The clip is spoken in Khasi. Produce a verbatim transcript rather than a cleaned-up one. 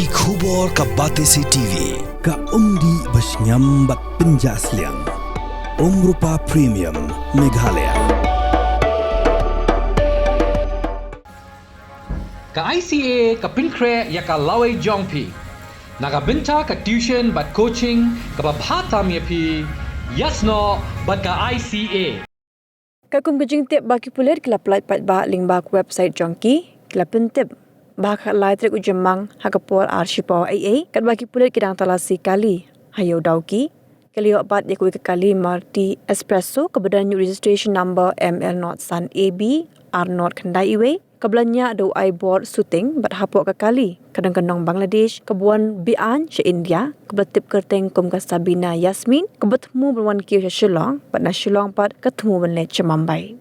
Ki khubor ka Batesi T V, ka umdih ba shngiam bad pynjah sliang. Umrupa Premium, Meghalaya. Ka I C A ka pynkhreh ïa ka lawei jong phi. Na ka bynta ka tuition bad coaching kaba bha tam ïa phi, ïasnoh bad ka I C A. Katkum ka jingtip ba ki pulit ki la pyllait paidbah lyngba ka website jong ki, ki la pyntip ba ha ka lai tarik u Jymmang ha ka por ar shipaw eiei, katba ki pulit ki dang talasi kali ha Ïewdawki, ki la ïoh bat ïa kawei ka kali Maruti Espresso kaba don ïa u registration number M L not san A B ar not khyndai iwei, kaba la ñiah da u Aibor Suting, bad hapoh ka kali ka don ka nong Bangladesh kaba wan be-aiñ sha India kaba la tip kyrteng kum ka Sabina Yasmin, kaba thmu ban wan kiew sha Shillong, bad na Shillong pat ka thmu ban leit sha Mumbai.